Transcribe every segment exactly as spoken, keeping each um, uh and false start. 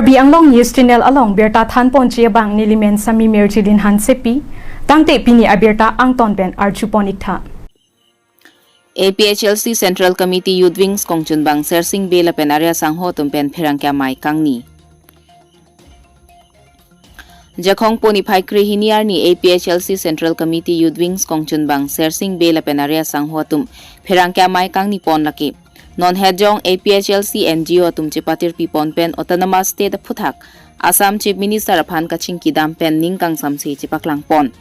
Karbi Anglong News Channel along birta thanponji abang nelimen Sami Mirjilin Hansepi, tangte pini abirta angton pen arjupon iktha. A P H L C Central Committee Youth Wings kongchunbang Sersing Bey lapen arya sangho atum pen pherangke amei kangni. Jakhong pon niphai krehini arni A P H L C Central Committee Youth Wings kongchunbang Sersing Bey lapen arya sangho atum pherangke amei kangnipon lake. Non hejong A P H L C N G O atum chepatirpipon pen Autonomous State aphuthak Assam Chief Minister aphan kachingkidam pen ning kangsamse chepaklangpon.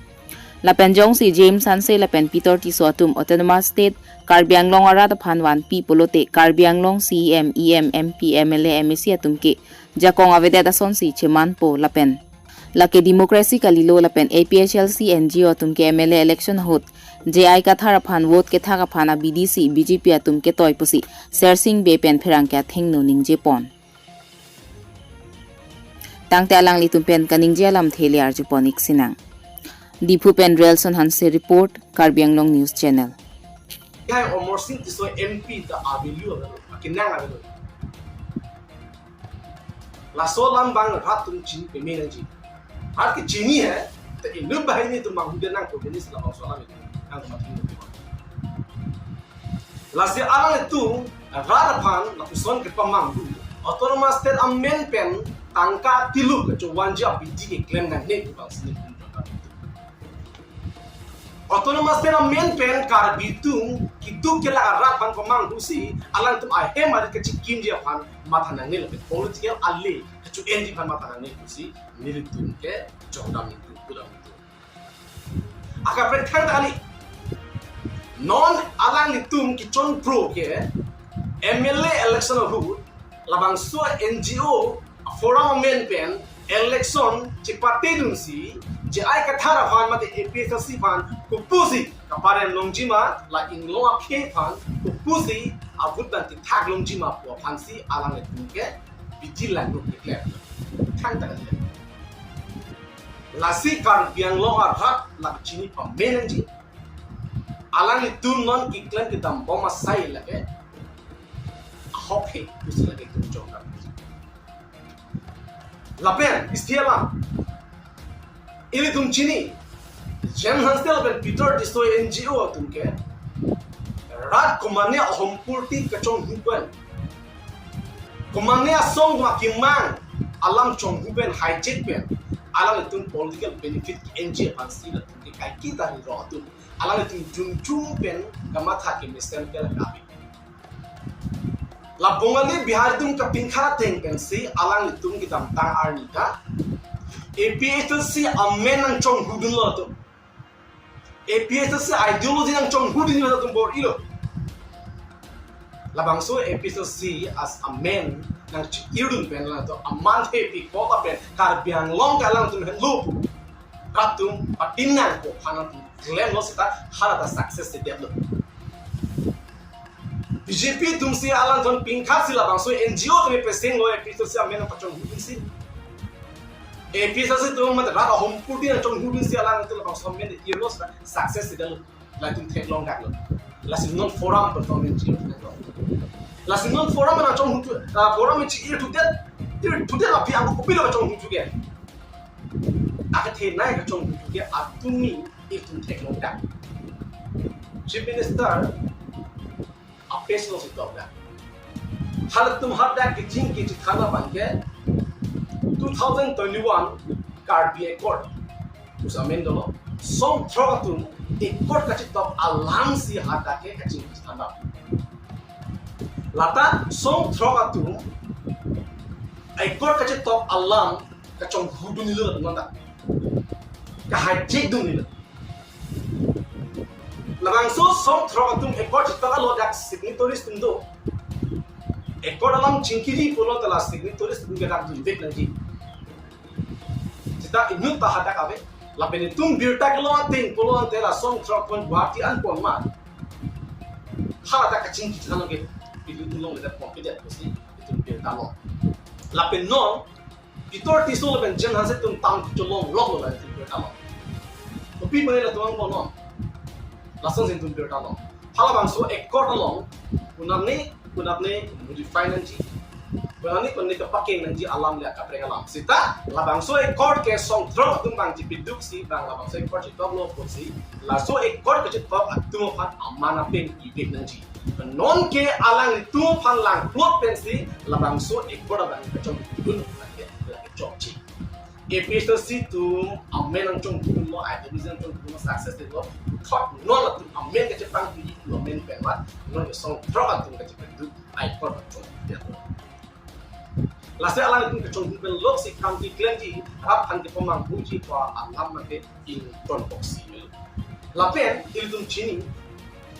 Lapen jongsi James Hanse lapen Peter Tisso atum Autonomous State Karbi Anglong arat aphan vanpi pulote Karbi Anglong C E M, E M, M P, M L A, M A C atum ke jakong avedet asonsi chemanpo lapen lake democracy kalilo lapen A P H L C N G O atum ke M L A election ahut J I Kathar aphan vote kethak aphan abidi si B J P atum ketoi pusi Sersing Bey pen pherangke athengno ningjepon. Tangte alanglitum pen kaningje alamthe le arjupon iksinang. Diphu pen Relson Hanse report, Karbi Anglong News Channel. Yang Amarsing Tisso M P ta avelo, akinang avelo. Laso alam abang rat atum chini peme nangji. Rat ke chini hai, ta inut banghini atum manghudet nangpo, jenis labangso alam itu. Nang mati. Lasi alanglitum rat aphan lapuson kepamanghu. Autonomous State amen pen tangka tiluk kachovanji abidi keklem nangne pu abang sini. Autonomous State amen pen Karbi atum keduk kelak arat aphan pamanghu si alangtum ahem arit kachikimji aphan matha nangne lapen political ale kacho-enji aphan matha nangne pusi nelitum ke jongdam nelitum pudam nelitum. Akaprek thangta kali. Non alanglitum kechonpro ke M L A election ahut labangso N G O forum amen pen election chepatedunsi J I Kathar aphan mate A P H L C aphan kopusi kaparem longjima, la inglong akhei aphan kopusi avote abang tithak longjima pu aphansi alanglitum ke bidi langno keklem. Thangta kali. Lasi Karbi Anglong arat lake chini pame nangji. Alanglitum non keklem kedambom asai lake ahok he pusi lake tum jongdam. Lapen isti alam ilitum chini, James Hanse lapen Peter Tisso N G O atum ke rat komane ahompurti kachonghu pen, komane asong akemang alam chonghu pen, hijack pen, alanglitum political benefit ke-enji aphansi latum ke kaiketa ri ro atum. Alanglitum jumjum pen kamatha kemesen ke lake ave. La Bongali Bihari atum kapinkha ateng pensi alanglitum kedamtang arni ta A P H L C amen nangchonghudunlo atum. A P H L C ideology nangchonghudunlo atum bor-ilo. Labangso A P H L C as amen nangchi-irdun pen alangtum aman thepi kok apen Karbi Anglong ke alangtum henlo pu rat atum patin nangpo aphan atum klemlo seta hala ta success si detlo. B J P atumsi alangtum pinkha si labangso N G O atum pesenglo A P H L C amen nangpachonghudunsi. A P H L C atum mate rat ahompurti nangchonghudunsi alangtum labangso amen irlo seta success si detlo. Latum theklong daklo. Lasi non forum performance chi-irlo. Lasi non forum nangchonghuthu, ah, forum chi-irthudet, irthudet lapi angko kopilo kachonghuthu ke. Akethenei kachonghuthu ke atum ni itum theklong dak. Chief Minister apes lo si tok dak. Halatum hadak kejing kejithan abang ke two thousand twenty-one Karbi Accord. Pusi amen dolo. Songthrok atum accord kachetop alamsi hadak ke kachingki standard. Lata songthrok atum accord kachetop alam kachonghudunlo nonta. Kahijackdunlo. Labangso songthrok atum accord chetoklo dak signatories atum do. Accord alam chingkiri pulo ta la signatories atum ke dak dunvek nangji. Seta inut ta hadak ave. Lapen itum birta kelong ateng pulo ante la songthrok atum Guwahati anpon ma. Hala ta kachingki than ke itum longledet ponpedet pusi itum birta long. Lapen non Peter Tisso lapen James Hanse atum tang cholong lok lo la itum birta long. Kopi mane latum angko non. Lasonsi itum birta long. Halabangso accord along punapni punapni modify nangji. Bonani koni kepakeng nangji alam le kaprek alam. Seta labangso accord ke songthrok atum bang chipiduksi bang labangso accord chitoklo pusi, laso accord kechitoklo atum aphan aman apen ivek nangji. Non ke alanglitum aphan langplot pensi labangso accord abang kachongdun ke lake chokche. A P H L C atum amen nangchongdunlo, ideology nangchongdunlo, success detlo. Thot non atum amen kachepangpi atum amen pen mat non ke songthrok atum kachepiduk ai por chong. Lasi alanglitum kachongdun pen loksi kam keklemji, rat aphan kepamanghuji pu alam mate ingtonboksi. Lapen ilitum chini,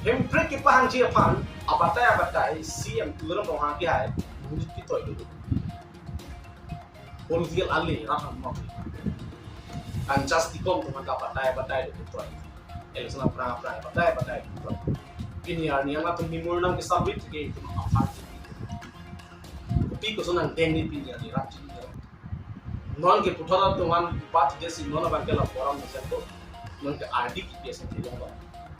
Hemprek kepahangji aphan abatai abatai C M Tuliram Ronghang ke hai monit ketoilo. Political ali rat aphan mok. Anchas tikom atum aphan abatai abatai lo ketoi. Election aphrang aphrang abatai abatai lo ketoi. Pini arni atum nimur nam ke submit ke itum aphan. Kopi koson nangdengji pini arni rat chini. Non ke puthot atum aphan bat desi non abang ke la forum ni sento. Non ke ardik ke sento.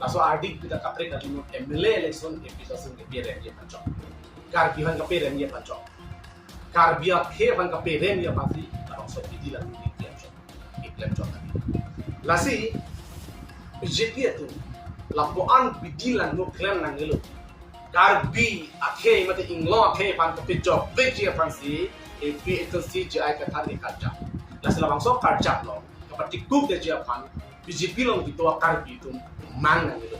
Laso ardik kita kaprek kali non M L A election A P H L C ke biar dia pancok. Karbi aphan kaprek dia pancok. Karbi akhei aphan kaprek dia pasti abang so bidi la ni dia pancok. Iklem cok. Lasi B J P atum lapuan bidi la no klem nangjilo. Karbi akhei mate inglong akhei aphan kapejokvekji aphansi A P H L C J I Kathar ke karjap. Lasi labangso karjap lo, kapatikukdetji aphan B J P along kedo a-Karbi atum mang nangjilo.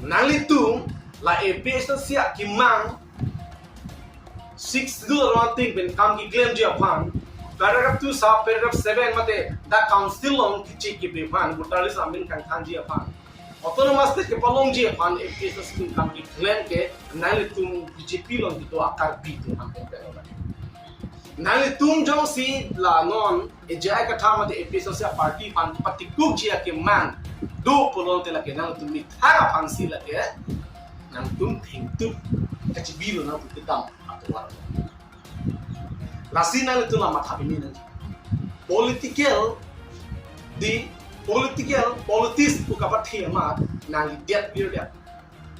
Nanglitum la A P H L C akemang Sixth Schedule along ateng pen kam keklemji aphan paragraph two sub paragraph seven mate dak council along kichi kibi aphan, voter list amen kangthangji aphan, autonomous state kepalongji aphan, A P H L C atum kam keklem ke nanglitum B J P along kedo a-Karbi atum aphan pen pen lo. Nanglitum jongsi la non A J I Kathar mate A P H L C a-party aphan patikukji akemang do pulote lake nanglitum mithak aphansi lake nangtum thengtup kachibilo nangtum kedam atovar. Lasi nanglitum la matha pini nang. Political, the political, politics pu kapathe amat nangli det birdet.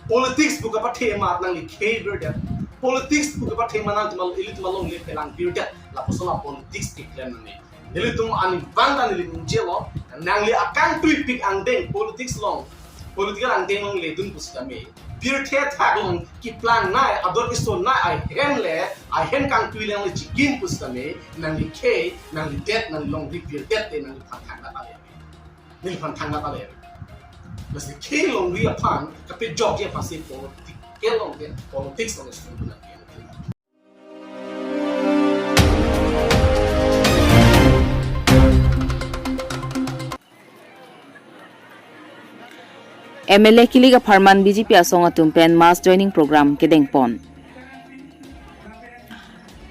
Politics pu kapathe amat nangli khei birdet. Politics pu kapathe amat nangtum ilitum alongle pelang birdet. Lapuson la politics keklem nangne. Nelitum aningvang ta neli ningjelo, nangli akangtuipik angdeng politics along, political angdeng along ledun pusitame, pirthe athak along keplang nai, ador keso nai, ahem le, ahem kangtui le nangli chigin pusitame, nangli khei, nangli det, nangli longri birdet te nangliphan thangta ale. Neliphan thangta ale. Lasi khei longri aphan kapejokji aphansi political along ke, politics along student nang. M L A kilik apharman B J P asong atum pen mass joining program kedengpon.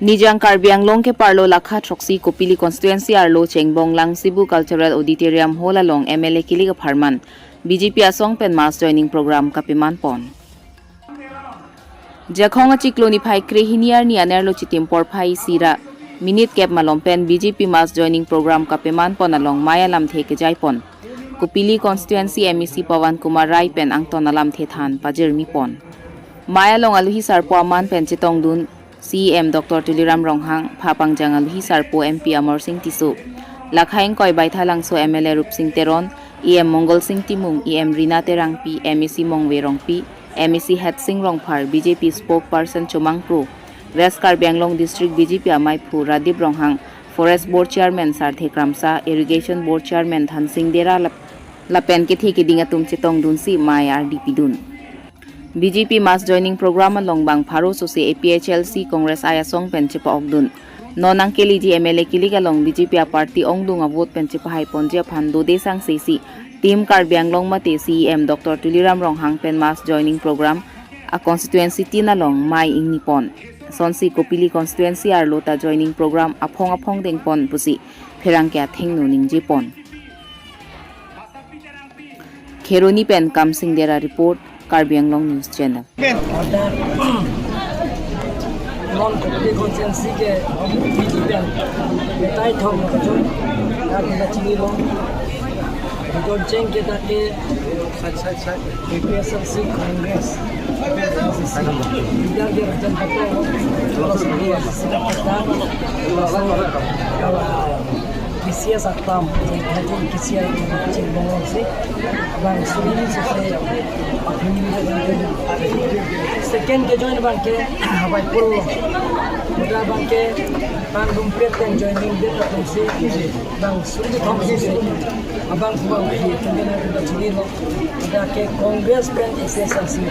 Nijang Karbi Anglong keparlo lakha throksi Kopili constituency arlo Chengbong Langsibu Cultural Auditorium Hall along M L A kilik apharman B J P asong pen mass joining program kapemanpon. Jakhong achiklo niphai krehini arni anerlo chitim porphai isi ra minute kep malom pen B J P mass joining program kapemanpon along mei alamthe kejaipon Kopili constituency M A C Pawan Kumar Rai pen angton alamthe than pajirmipon. Mei along aluhi sarpo aman pen chetongdun C E M Doctor Tuliram Ronghang, phapangjang aluhi sarpo M P Amarsing Tisso, lakha ingkoi Baithalangso M L A Rupsing Teron, E M Mongolsing Timung, E M Rina Terangpi, M A C Mongve Rongpi, M A C Hetsing Rongphar, B J P spokesperson Chomang Kro, West Karbi Anglong District B J P amaiphu Radip Ronghang, Forest Board Chairman Sarthe Kramsa, Irrigation Board Chairman Thansing Dera lap-, lapen kethe keding atum chetongdunsi mei ardi pidun. B J P mass joining program along bang pharo sose A P H L C Congress I asong pen chepa-okdun. Non nangkeleji M L A kilik along B J P a-party ongdung a-vote pen chepahaiponji aphan dode sangse si Team Karbi Anglong mate C E M Doctor Tuliram Ronghang pen mass joining program a-constituency tin along mei ingnipon. Sonsi Kopili constituency arlo ta joining program aphong aphong dengpon pusi pherangke athengno ningjepon. Kheroni pen Kamsing Dera report, Karbi Anglong News Channel. Order non Kopili constituency ke B J P pen tai thong kachung, Karbi la chinilo, Ridot Jeng ke ta ke, side, side, side, A P H L C Congress P C S atam, jadi P C S atam, jadi bongsi, bang suri ni sese, second ke join bangke, habai pul, udah bangke, bang rumpet yang joining dia tak si, bang suri ni thom sese, abang bang hi, kemudian ada suri lo, udah ke Congress pen A P H L C.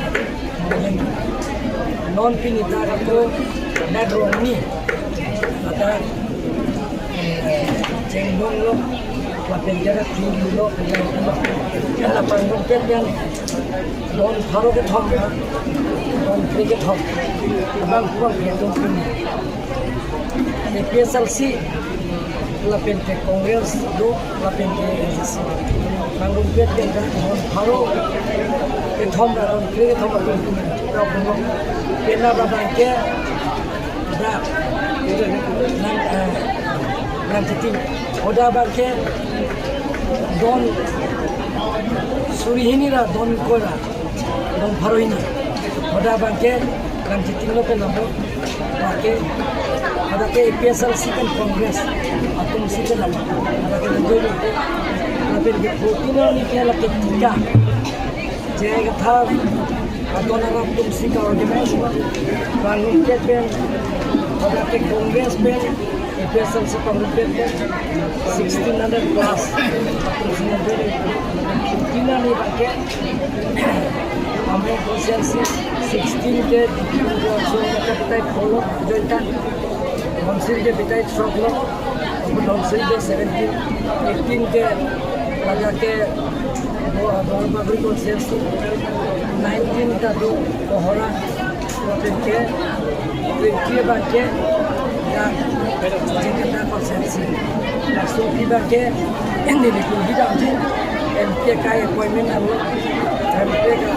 Non pini ta ako na drong ni. Ata, eh, chengbong lo, lapen jara tinggi lo, lapen lo. Kan lapan bong ket yang don pharo kethom, don phre kethom. Abang kuang kethom pini. A P H L C, lapen ke Congress do, lapen ke A D C. Bang rumpet ke kan don pharo kethom ra don phre kethom ra don phre kethom ra. Pena ba bangke da nang, eh, nang titi. Oda bangke don suri hini ra don ingkoi ra. Don pharo hini. Oda bangke, kan chiting lo pen nabo. Bangke, oda ke A P H L C kan Congress. Atum si pen nabo. Oda ke nang join lo. Lapen ke fourteen ni ke lake tika. Jai Kathar, adon arat atum si ka organize. Bang ke pen, oda ke Congress pen, A P H L C pangrumpet ke sixteen hundred plus. Atum si nang beri, fifteen ni bangke, Amreng constituency sixteen ke, so, kita follow, join kan. Council ke bitai sok lo, council ke seventeen, eighteen ke, laga ke, Bo-, Bo-, Bagori constituency, nineteen ta do, Kohora, Lapen ke, lapen ke bangke, ya, Jakarta constituency. Laso pi bangke, ini ni kung hidang ji, M P kai appointment alo, M P ka,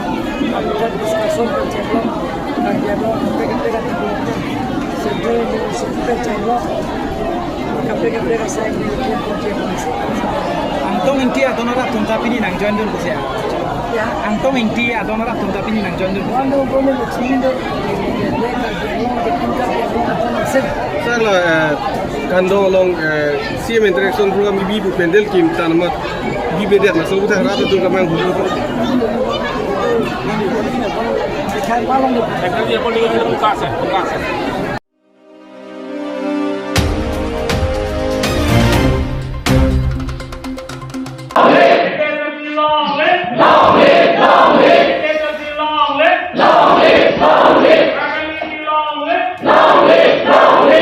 after discussion kan cheklo, kan dia lo, M P ka, M P ka, Central University kan cheklo, Kaprek kaprek asai ni, ni, ni, ni, ni. Angtong Ingti adon arat atum ta pini nang join dun pusi ya. Ya. Angtong Ingti adon arat atum ta pini nang join dun. Wan do ko ni mo chini do. Sir, la, eh, Kandong along, eh, C M interaction program ibi pu pandal kim tan mat ibi bedet na so buta rata tu kamang hulu. Ekdom ye political buka ase, buka ase.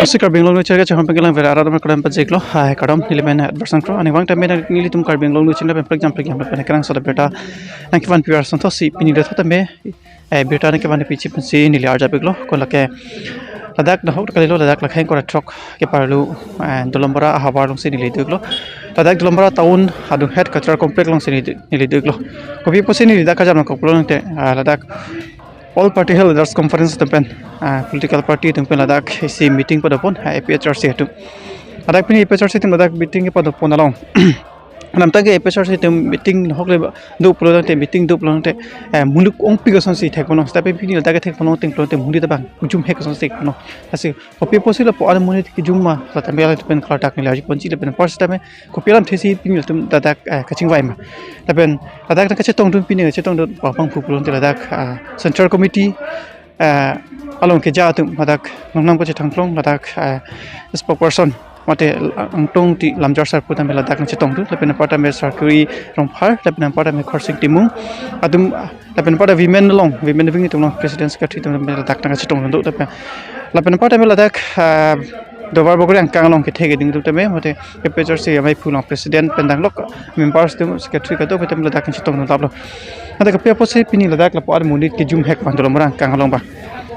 Pusi Karbi Anglong news channel kachehon pen kelang vera arat atum kardom pajirlo, hai kardom neli men Edwardson Kro, aning vang tame nelitum Karbi Anglong news channel pen prekjam prekjam pen kerang soda birta nangkevan pi arsonthotsi pini do thotame, eh, birta nangkevan pi chip si neli arjap iklo, ko lake ladak nahok kalilo ladak lakhai ingkoi ra throk keparlo, eh, Dolamara ahavar alongsi neli do iklo. Ladak Dolamara town adung head cultural complex alongsi neli, neli do iklo. Kopi pusi neli ladak kajam nangkok pulo tangte, ah, ladak All Party Hill Leaders Conference atum pen, ah, political party atum pen ladak isi meeting padopon, ah, A P H R C atum. Ladak pini A P H R C atum ladak meeting kepadopon along. Namtang ke A P H R C atum meeting hokle ba, do pulo tangte meeting do pulo tangte, eh, muluk ongpi kosonsi thekponlong. Tapi pini ladak thekponlong ting pulo tangte muluk ta bang kejum hek kosonsi thekponlong. Lasi kopi pusi lapu-an amonit kejum ma, lapen alam pen klardak neli arju ponji lapen first time kopi alamthesi pini latum ladak, eh, kachingvai ma. Lapen ladak nangkachetongdun pini kachetongdun pangpang pu pulo tangte ladak, ah, Central Committee, eh, along keja atum ladak nongnam kachethangklong ladak, eh, spokesperson mate Angtong Ingti Lamjar sir pu tame ladak nangchetongdun lapen apar tame Sarkuri Rongphar lapen apar tame Khorsing Timung atum, lapen apar women along, women wing atum along president secretary atum lapen ladak nangchetongdun lapen, lapen apar tame ladak, eh, Duarbagori angkang along kethe keding atum tame mate A P H R C amei phu along president pen danglok members atum secretary kadokave tame ladak nangchetongdun laplo. Ante kopi pusi pini ladak lapu-an amonit kejum hek van Dolamara angkang along ba.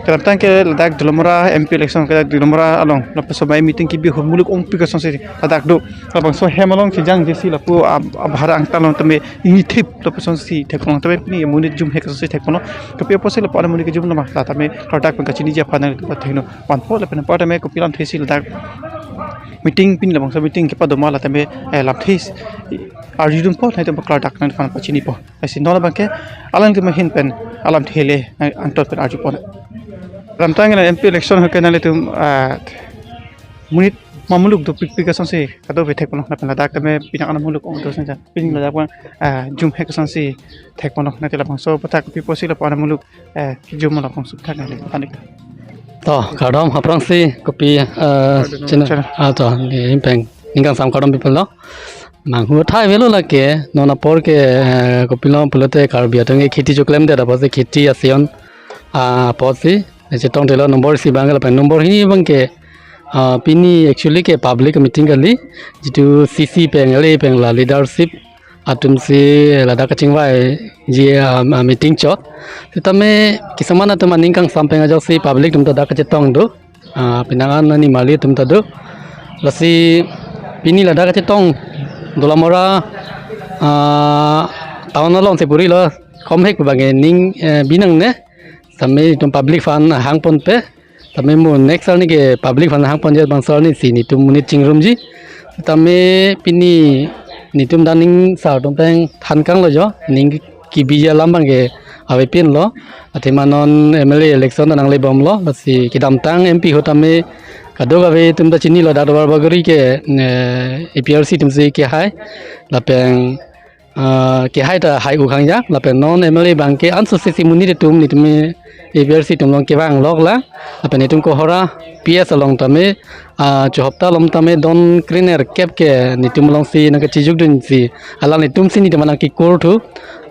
Kedamtang ke ladak Dolamara M P election ke ladak Dolamara along lapuson amei meeting kebi ahut muluk ongpi kosonsi ladak do. Labangso hem along chejang jesi lapu ab-, abhara angtan along tame ingni thip lapusonsi thekponlong tame pini amonit jum hek kosonsi thekponlong. Kopi pusi lapu-an amonit kejum nama la tame klardak pen kachiniji aphan nangli tupa thekno. Vanpo lapen apar tame kopi alamthesi ladak meeting pini labangso meeting kepadoma la tame, eh, lamthes arjudunpo, nangtum paklardak nangphan pachinipo. Lasi non abangke alangtum ahin pen alamthe le, eh, anton pen arjupon. Kedamtang la M P election ahut ke nanglitum, ah, monit ma muluk dopikpik asonsi kadokave thekponlo, lapen ladak tame pinang an muluk ongdosanja. Pini ladak abang, ah, jumhek asonsi thekponlo, nangtum labangso aputhak pi pusi lapu-an muluk, eh, kijum labangso aputhak nangli panik. To, kardom aphrangsi kopi, eh, Kardom, channel. Channel. Ah, to, neli pen ning kangsam kardom pipelo. Manghu thai avelo lake, non apor ke, eh, kopilo pulote Karbi atum ke kheti choklemdet apotsi kheti asion, ah, apotsi, eh, chetongdetlo nombor isi abang lapen nombor hini abangke, ah, pini actually ke public meeting kali, jitu C C pen, L A pen la leadership atumsi ladak kachingvaiji, ah, ah, meeting chot. Sitame kisaman atum aning kangsam pen ajoksi public atum ta dak kachetong do. Ah, pinang an nimarli atum ta do. Lasi pini ladak kachetong Dolamara, ah, town alongsi purilo, komhek abangke ning, eh, binangne. Tame itum public aphan hangponpe. Tame mo next arni ke public aphan hangponji bangso arnisi netum monit chingrumji. Tame pini netum daning sar atum pen thankanglo jo. Ning kebiji alam abangke avepinlo. Athema non M L A election ta nanglebomlo. Lasi kedamtang M P ahut tame kadokave atum ta chinilo, dak Duarbagori ke, eh, A P H L C atumsi kehai. Lapen, ah, kehai ta hai-o khang jak. Lapen non M L A abangke ansose si monit atum netum A P H L C atum along kevanglok lang. Lapen netum Kohora P S along tame, ah, chohopta along tame don krenerkep ke netum alongsi nangkachijukdunsi, alanglitumsi netum nangkekur thu.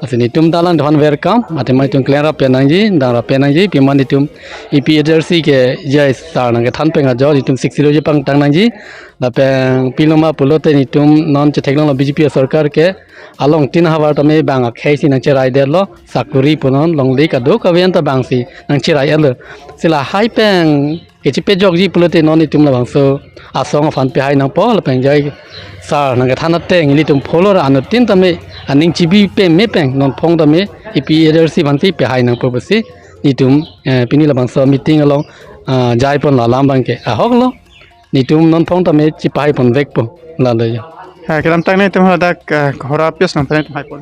Lasi netum ta alangtum aphan welcome. Athema netum klemrap pen nangji, dangrap pen nangji, pima netum A P H L C ke J I sar nangkethan pen ajo netum siksiloji pangtang nangji. Lapen piloma pulote netum non chetheklonglo B J P asorkar ke along tin havar tame bang akhei si nangcheraidetlo, sakuri punon longle kadokave anta bangsi nangcherai-etlo. Si lahai pen kechepajokji pulote non netum labangso asong aphan pehai nangpo, lapen J I sar nangkethan ateng ilitum pholor anuttin tame aning chibi peme pen non phong tame A P H L C aphansi pehai nangpo pusi netum, eh, pini labangso meeting along, ah, jaiponlo alam abangke ahoklo. Netum non phong tame chipahai ponvekpo, lalo ya. Ha, kedamtang netum hadak, eh, Kohora P S nang pen netum haipon.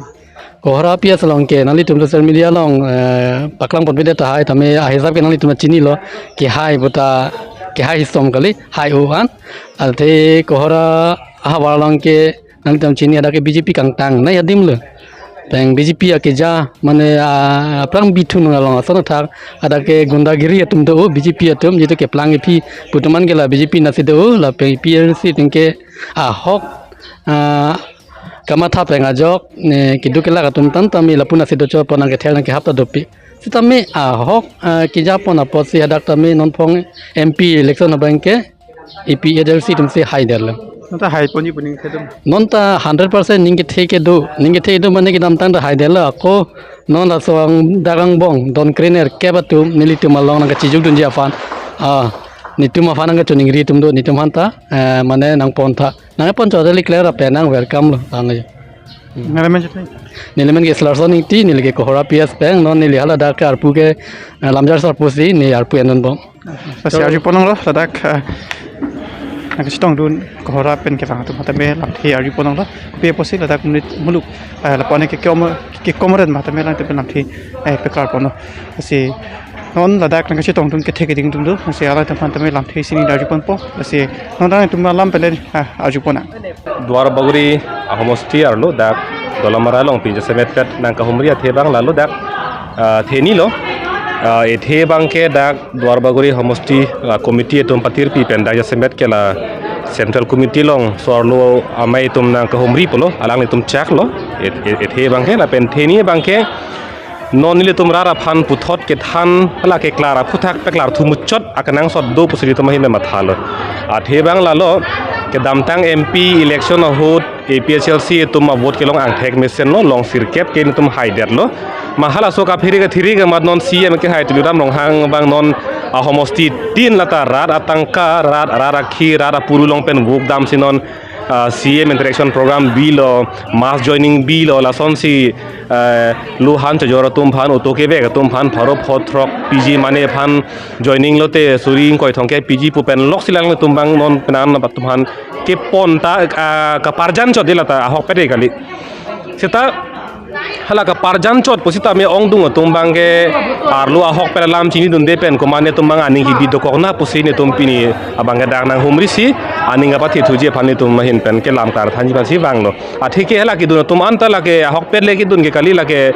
Kohora P S along ke nanglitum social media along, eh, paklang ponpedet tahai tame ahisap ke nanglitum chinilo, kehai puta, kehai hisom kali, hai-o an. Athe Kohora ahavar along ke nanglitum chini hadak ke B J P kangtangnei adim lo. Pen B J P akeja mane, ah, aphrang bithung along ason athak hadak ke gundagiri atum do, B J P atum jitu keplang iphi pu atum an ke la B J P nasi do, lapen A P H L C atum ke ahok, ah, kamatha pen ajok, ne keduk kelak atum tan tame lapu nasi do chot pon nangkethel nangkehap ta dopik. Sitame ahok, ah, kejapon apotsi hadak tame non phong M P election abangke A P H L C atumsi haidetlo. Non ta haiponji pu ning kethe do. Non ta hundred percent ning kethe kedo, ning kethe kedo mane kedamtang ta haidetlo, ako non laso dak angbong don krenerkep atum nelitum along nangkachijukdunji aphan, ah, netum aphan nangkachoningri atum do, netum aphan ta, eh, mane nangpon tha. Nangpon chot kali, klemrap pen nang welcome lo, tanglo. Hmm. Neli men chethe. Neli men ke Selarson Ingti, neli ke Kohora P S pen, non neli hala dak ke arpu ke, eh, Lamjar Sarpo si, ne arpu endunbom. Lasi arjupon longlo, ladak, eh, nangkachetongdun Kohora pen kevang atum tame lamthe arjupon longlo. Kopi pusi ladak monit muluk, eh, lapu-an ke kekom, kekom ren ma tame alangtum pen lamthe, eh, peklarponlo. Lasi non ladak nangkachetongdun kethe keding atum do, lasi alangtum aphan tame lamthe isi neli arjuponpo. Lasi non alangtum alam pen le, ah, arjupon nang. Duarbagori ahomosti arlo dak Dolamara along pini jasemet pet nangkahumri athe abang lalo dak, ah, theni lo. Ah, ethe abangke dak Duarbagori homosti, ah, committee atum patirpi pen dak jasemet ke la central committee alongso arlo amei atum nangkahumri pulo, alanglitum chaklo. Et-, et-, ethe abangke lapen theni abangke non nelitum rat aphan puthot kethan hala keklar aphuthak peklar thu muchot akenangsot do pusi nelitum ahin mathalo. Athe abang lalo kedamtang M P election ahut A P H L C atum avote kelong angthek mesenlo, long sirkep ke netum haidetlo. Ma halaso kaphere kathiri ke mat non C E M kehai Tuliram Ronghang abang non ahomosti tin lata rat atangka, rat, rat akhi, rat apuru along pen vuk damsi non Ah, C M interaction program bilo, mass joining bilo, lasonsi, eh, luhan chojor atum aphan, auto kevek atum aphan, pharo phothrok P G mane aphan joining lote suri ingkoi thomkep P G pu pen loksi lang atum abang non penan atum aphan kepon ta, ah, kaparjan chot dela ta ahokpet kali. Seta hala kaparjan chot pusitame ongdung atum abangke arlo ahokpet alam chinidunde pen komane atum abang aning kebi dokok na pusi netum pini abangke dak nanghumrisi aning kapathe thuji aphan netum ahin pen kelam karthanji aphansi vanglo. Atheke hala kedun atum anta lake ahokpet le kedun ke kali, lake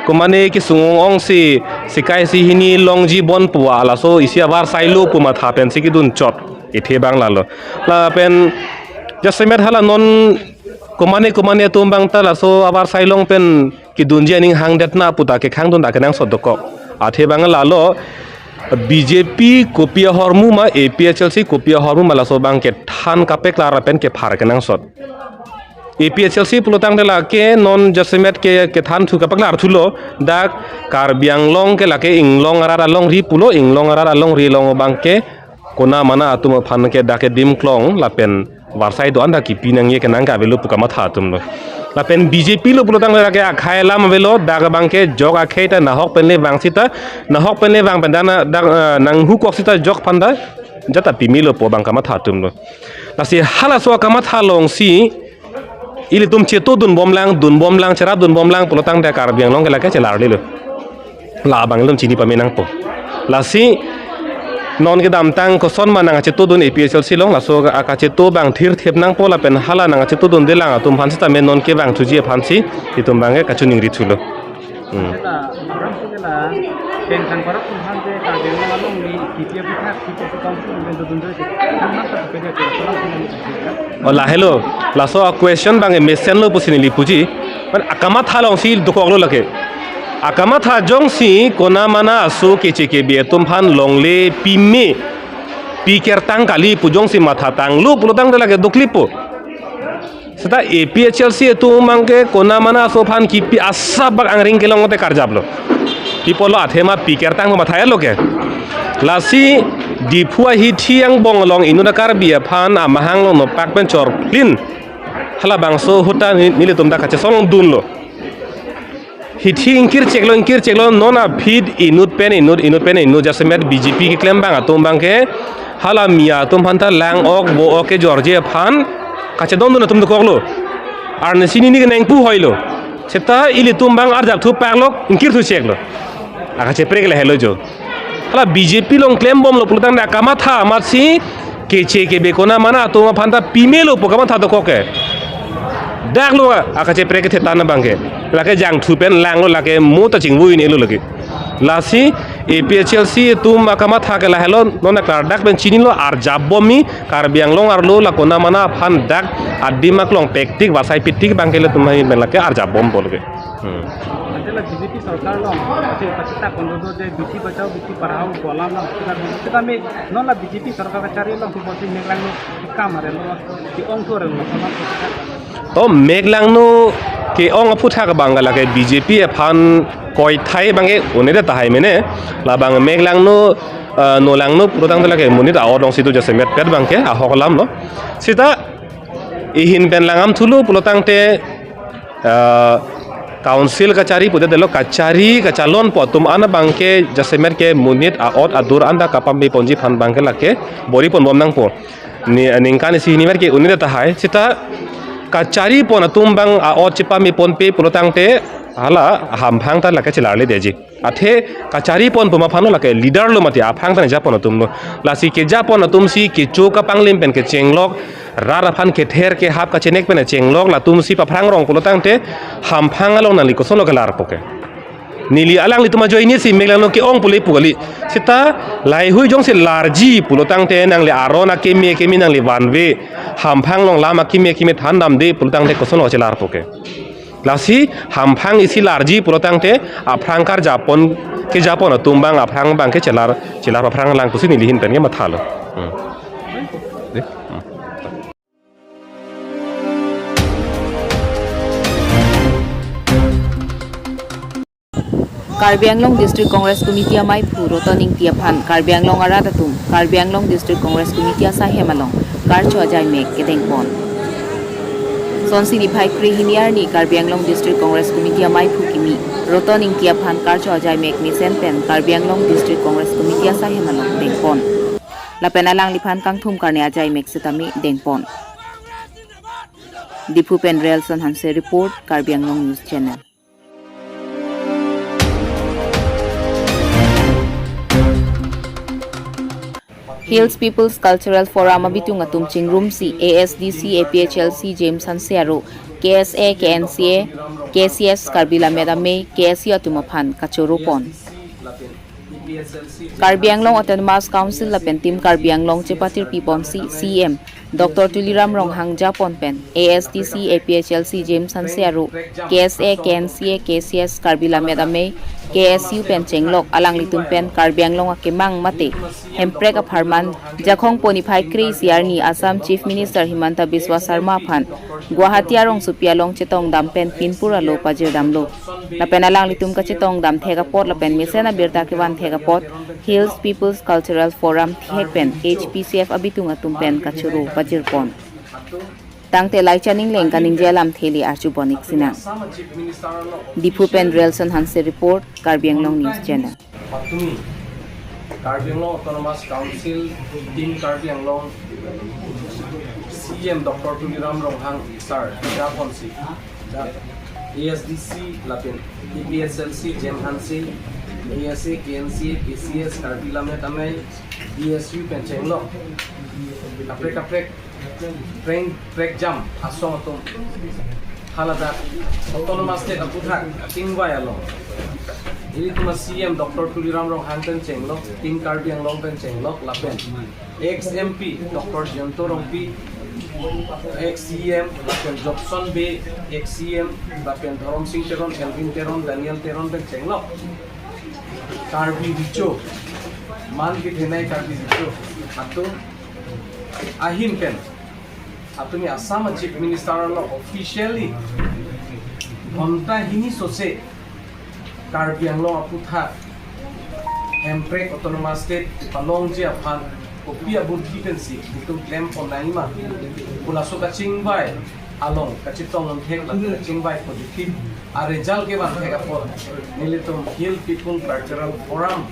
komane kesung ong-ongsi sikaisi hini longji bon pu laso isi avarsai lo pu matha pensi kedun chot. Ithe abang lalo. Lapen jasemet hala non komane komane atum abang ta laso avarsai along pen kedunji aning hangdet na puta kekhangdun ta kenangsot dokok. Athe abang lalo B J P kopi ahormu ma, A P H L C kopi ahormu ma, laso abangke than kapeklar pen kephar kenangsot. A P H L C pulotangte lake non jasemet ke kethan thu kapeklar thulo, dak Karbi Anglong ke lake inglong arat alongri pulo, inglong arat alongri along abangke kona mana atum aphan ke dak ke dimklong lapen varsai do-an dak kipi nangji kenang ke avelo pu kamatha atum lo. Lapen B J P lo pulotangte lake akhai alam avelo, dak abangke jok akhai ta nahok pen le vang sita, nahok pen le vang pen dana dak, eh, nanghukok sita jok aphan ta jata pimelo pu abang kamatha atum lo. Lasi halaso akamatha alongsi ilitum chetodun bomlang, dun bomlang, cherapdun bomlang pulotangte Karbi Anglong ke lake chelarlilo. La abang ilitum chini pame nangpo. Lasi non kedamtang koson ma nangchetodun A P H L C along, laso akacheto abang thirthip nangpo lapen hala nangchetodunde lang atum aphan sitame non kevang thuji aphansi itum abangke kachiningri thulo. Hmm. Seta, orang sih lah, tentang para pun hante, Karbi Anglong alongri, T P F kita, T P F kita pun, untuk duduk dulu sih. Kan masa sepeda ke, orang sih yang kita. Oh, lahelo. Laso a-question abang mesenlo pusi neli puji. Mane akamatha alongsi dokoklo lake. Akamatha jongsi kona mana aso keche kebe atum aphan longle pime, pi kertang kali pu jongsi mathatanglo pulotangte lake doklipo. Seta A P H L C atum abangke kona mana aso aphan kipi asabak angring kelong te karjaplo. Pi apotlo, athema pi kertang matha-etlo ke. Lasi Diphu ahithi angbong along inut a-Karbi aphan amahang along nopak pen chorplin. Halabangso ahut ta ni-, nelitum dak kachesongdunlo. Hithi ingkir cheklo, ingkir cheklo, non aphi inut pen inut, inut pen inut, jasemet B J P keklem abang atum abangke hala Miya atum aphan ta lang-ok vo-ok kejorji aphan kachedondun atum dokoklo. Arnisi nini kenangpu hoilo. Seta ilitum abang arjap thupaklok, ingkir thu cheklo. Akacheprek lahelo jo. Hala B J P along klembomlo pulotangte akamatha amatsi keche kebe kona mana atum aphan ta pimelo pu kamatha dokok ke. Daklo akacheprek kethe tan abangke. Lake jangthu pen langlo, lake mo ta chingvui-un-elo lake. Lasi A P H L C atum akamatha ke lahelo, non aklardak pen chinilo, arjap bomji, Karbi Anglong arlo la kona mana aphan dak adim aklong pektik, varsai pitik abangke ilitum ahin pen lake arjap bompo lake. Hmm. Ante la B J P sorkar along, ante pachita kondo do je beti bachao beti padhao pu alam along, seta, seta me, non la B J P sorkar kachari along, si bosi meklangno, kam arelo, si ong thu arelo, kono, seta. To meklangno ke-ong aphuthak abang lake B J P aphan koithai abangke un-edet tahai mene, labang meklangno, eh, nolangno pulotangte lake monit a-ot alongsi do jasemet pet abangke, ahok alamlo. Seta, ihin pen langdam thulo pulotangte, ah, council kachari pute delo kachari kachalonpo atum an abangke jasemet ke monit a-ot adur anta kapameponji aphan abangke lake bor-iponbom nangpo. Ni, ningkan isi hinimet ke un-edet tahai. Seta kacharipon atum abang a-ot chepameponpe pulotangte hala hamphang ta lake chelarledetji. Athe kachariponpo ma aphanlo, lake leader lo mati, aphrang ta nangjakpon atumlo. Lasi kejapon atumsi kecho kapanglim pen kechenglok, rat aphan kether kehap kachenek pen chenglok, latumsi paphrang rong pulotangte hamphang along nangli kosonlo kelarpo ke. Neli alanglitum ajoinesi meklangno ke-ong pule pu kali. Seta laheihui jongsi larji pulotangte nangli aron akeme akeme nangli vanve, hamphang along lam akeme akeme thandamde pulotangte kosonlo chelarpo ke. Lasi hamphang isi larji pulotangte aphrang karjapon, kejapon atum abang aphrang abangke chelar, chelar aphrang lang pusi neli ahin pen kemathalo. Hmm. Dei. Hmm. Karbi Anglong District Congress Committee amaiphu Roton Ingti aphan Karbi Anglong arat atum Karbi Anglong District Congress Committee asaihem along karcho ajai mek kedengpon. Sonsi niphai krehini arni Karbi Anglong District Congress Committee amaiphu kimi Roton Ingti aphan karcho ajai mek mesen pen Karbi Anglong District Congress Committee asahem along dengpon. Lapen alangliphan kangthum karne ajai mek setame dengpon. Diphu pen Relson Hanse report, Karbi Anglong News Channel. Hills People's Cultural Forum abitung atum chingrumsi A S D C A P H L C James Hanse aro K S A, K N C A, K C S Karbi Lammet Amei, K S U atum aphan kachoro pon. Karbi Anglong Autonomous Council lapen Team Karbi Anglong chepatir piponsi C E M Doctor Tuliram Ronghang japon pen A S D C A P H L C James Hanse aro K S A, K N C A, K C S Karbi Lammet Amei, K S U pen chenglok alanglitum pen Karbi Anglong akemang mate Hemprek apharman Jakhong po niphai kre-isi arni Assam Chief Minister Himanta Biswa Sarma aphan Guwahati arongsopi along chetongdam pen pinpur alo pajirdamlo. Lapen alanglitum kachetongdam thek apot lapen mesen abirta kevan thek apot Hills People's Cultural Forum thihek pen H P C F abitung atum pen kachoro pajirpon. Tangte Laichaning Leng kaningje alamthe le arjupon-ik sinang. Diphu pen Relson Hanse report, Karbi Anglong News Channel. Patumi, Karbi Anglong Autonomous Council, Team Karbi Anglong, C E M Doctor Tuliram Ronghang sir, japonsi, A S D C lapen A P H L C James Hanse, K S A, K N C A, K C S Karbi Lammet Amei, K S U pen chenglok kaprek kaprek preng prekjam asong atum haladak Autonomous State aputhak kachingvai along ilitum a C E M Doctor Tuliram Ronghang pen chenglok, Team Karbi Anglong pen chenglok lapen ex M P Doctor Jayanta Rongpi, ex C E M lapen Jokson Bey, ex C E M lapen Dhorom Sing Teron, Elwin Teron, Daniel Teron pen chenglok Karbi Richo, man kethenei Karbi Richo atum ahin pen atumi Assam a Chief Minister along officially ghonta hini sose Karbi Anglong aputhak Hemprek Autonomous State palongji aphan kopi aburki pensi itum klempon nangji ma pu laso kachingvai along kachetong un thek la kachingvai positive a result kevan thek apot nelitum Hill People Cultural Forum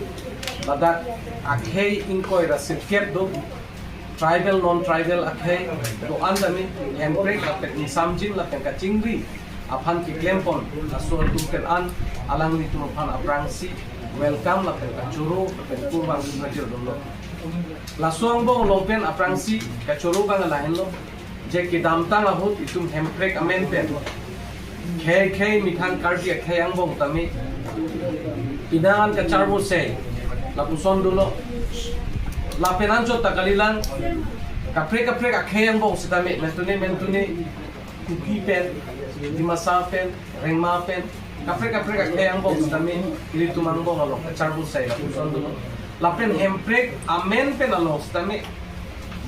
ladak akhei ingkoi ra sirkep do, tribal, non-tribal akhei do-an tame Hemprek lapen ingsamjin lapen kachingri aphan keklempon laso atum pen an alanglitum aphan aphrangsi welcome lapen kachoro lapen kurvangdun pajirdomlo. Laso angbong along pen aphrangsi kachoro abang lahenlo, je kedamtang ahut itum Hemprek amen pen khei khei methang Karbi akhei angbong tame pinangan kacharbo sei lapuson dolo. Lapen anchot ta kalilang, kaprek kaprek akhei angbong sitame mentune mentune Kuki pen, Dimasa pen, Rengma pen, kaprek kaprek akhei angbong sitame ilitum angbong along kacharbo sei lapuson dolo. Lapen Hemprek amen pen along sitame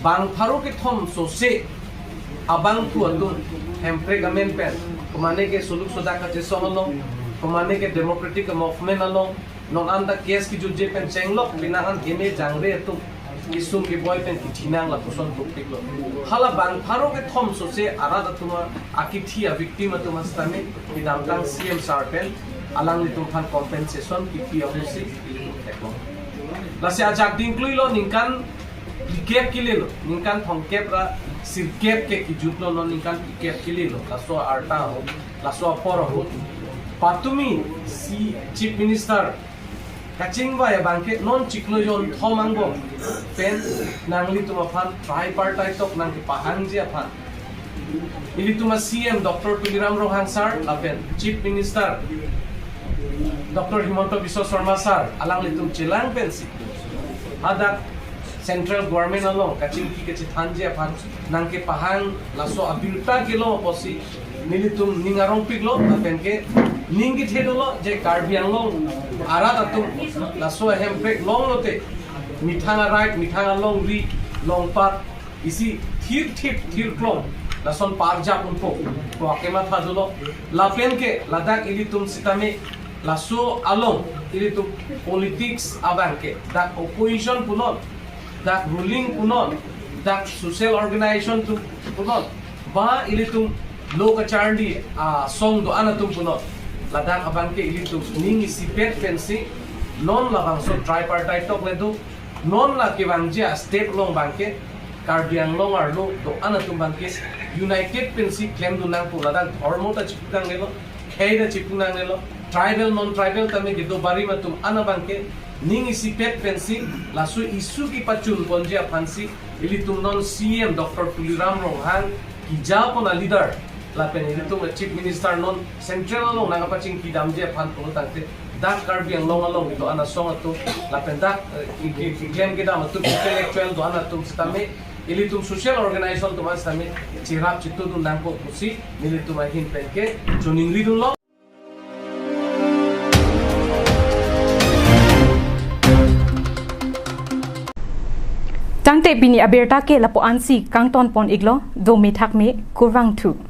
bang pharo kethom sose abangphu atum Hemprek amen pen, komane ke suluk sodak kachesong along, komane ke democratic movement along, non anta case kejutje pen chenglok, pinangan keme jangre atum kesung keboi pen kethinang lapuson dukpiklo. Hala bang pharo kethom sose arat atum a akithi a victim atum a sitame kedamtang C M sir pen alanglitum aphan compensation kipi ahutsi ilitum theklong. Lasi ajak dingkluilo, ningkan phlikep kelelo, ningkan thomkep ra sirkep ke kejutlo, non ningkan phlikep kelelo, laso arta ahut, laso apor ahut. Patumi si Chief Minister kachingvai abang ke non chiklo jonthom angbong pen nanglitum aphan tripartite talk nangkepahangji aphan ilitum a C M Doctor Tuliram Ronghang sir lapen Chief Minister Doctor Himanta Biswa Sarma sir alanglitum chelang pensi hadak Central Government along kachingki kachethanji aphan nangkepahang laso abirta kelo apotsi nelitum ning arongpiklo, lapen ke ning kethe dolo je Karbi Anglong arat atum laso Hemprek longlote methang a right, methang alongri, longpat isi thirthip thirklong lason parjap unpo pu akematha dolo. Lapen ke ladak ilitum sitame laso along ilitum politics abang ke dak opposition punon, dak ruling punon, dak social organization atum punon, ba ilitum lo kacharli asong do-an atum punon, ladak abangke ilitum ning isipet pensi non labangso tripartite talk le do, non la kevangji a-step along abangke Karbi Anglong arlo do-an atum abangke united pensi klemdun nangpo. Ladak dhormo ta chipu nangnelo, khei ta chipu nangnelo, tribal non tribal tame kedo barim atum an abangke ning isipet pensi laso issue kepachun ponji aphansi ilitum non C E M Doctor Tuliram Ronghang kejapon a-leader lapen ilitum Chief Minister non central along nangkapachingki damji aphan pulo tangte, dak Karbi Anglong along do-an asong atum lapen dak, eh, ki-, ki-, keklem kedam atum, intellectual do-an atum sitame, ilitum social organization atum sitame cherap chetudun nangpo pusi nelitum ahin penke choningridunlo. Tangte pini abirta ke lapu-ansi kangton pon iklo, do methak me, kurvangthu.